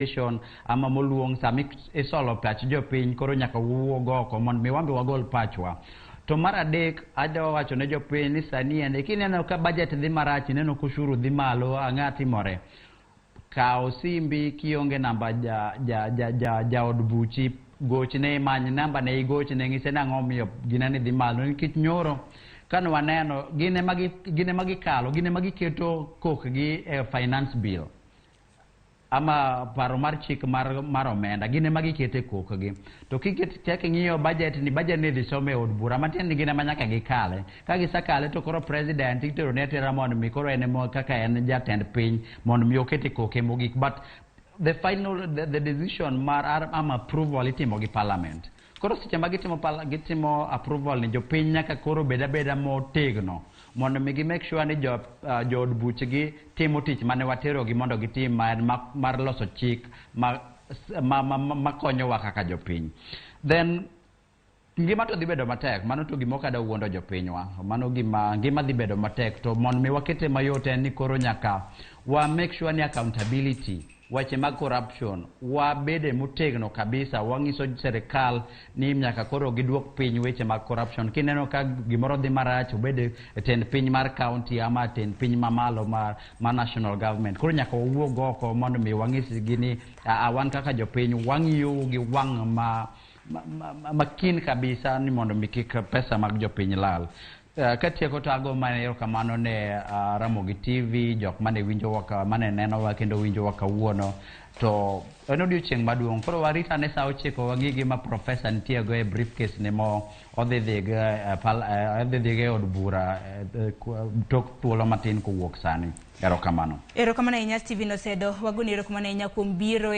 Commission ama moluong sama isolo pach jopiny, koro nyaka wuog oko mondo mi wambe wagol pachwa. To mar adek, adwa wacho ne jopiny ni sani ende kineno ka budget dhi marach, ineno ka ushuru dhi malo, ang'a timore? Kaw simbi, kionge namba ja ja ja ja jaod buchi, gochne, many namba ne, igochne, ng'ise ni ang'o miyo gina ni dhi malo, nikech nyoro kane waneno gin ema gin ema gikalo, gin ema giketo kokgi e finance bill ama paro mar chik mar omenda, gin ema gikete kokgi. To kiket chak ing'iyo budget ni, budget ni idhi som e od bura, matiende ni gin ema nyaka gikale. Ka gisekale, to koro president itero ne atera mondo mi koro en ema kaka en jatend piny mondo mi okete koke mogik. But the final the decision mar ama approval itimo gi parliament. Koro seche ma gitimo approval ni, jopiny nyaka koro bed abeda motegno mondo mi gi make sure ni jo jood buchgi timo tich mane waterogi mondo gitim, ma en mar loso chik ma konyowa kaka jopiny. Then ngima to dhi bedo matek, mano to gima ok adwa wuondo jopinywa, mano gima ngima dhi bedo matek. To mondo mi wakete mayot en ni koro nyaka wa make sure ni accountability, weche mag corruption, wabede motegno kabisa. Wang'iso serikal ni nyaka koro giduok piny weche mag corruption. Kineno ka gimoro dhi marach, obed e tend piny mar county ama tend piny mamalo mar national government, koro nyaka wawuog oko mondo mi wang'isgi ni wan kaka jopiny wang'iyo gi wang' ma kabisa ni mondo mi kik pesa mag jopiny lal. Katieko to ago mana erokamano ne Ramogi TV, jok mane winjowa mane nenowa kendo winjowa kawuono. To en odiochieng' maduong', koro warit ane sa 9, wang'i gima profesa nitie go e briefcase ne mo odhi dhigo odhi dhigo e od bura tok thuolo matin kowuok sani. Erokamano. Erokamano ahinya, Steven Osedo. Wagoni erokamano ahinya kuom biro.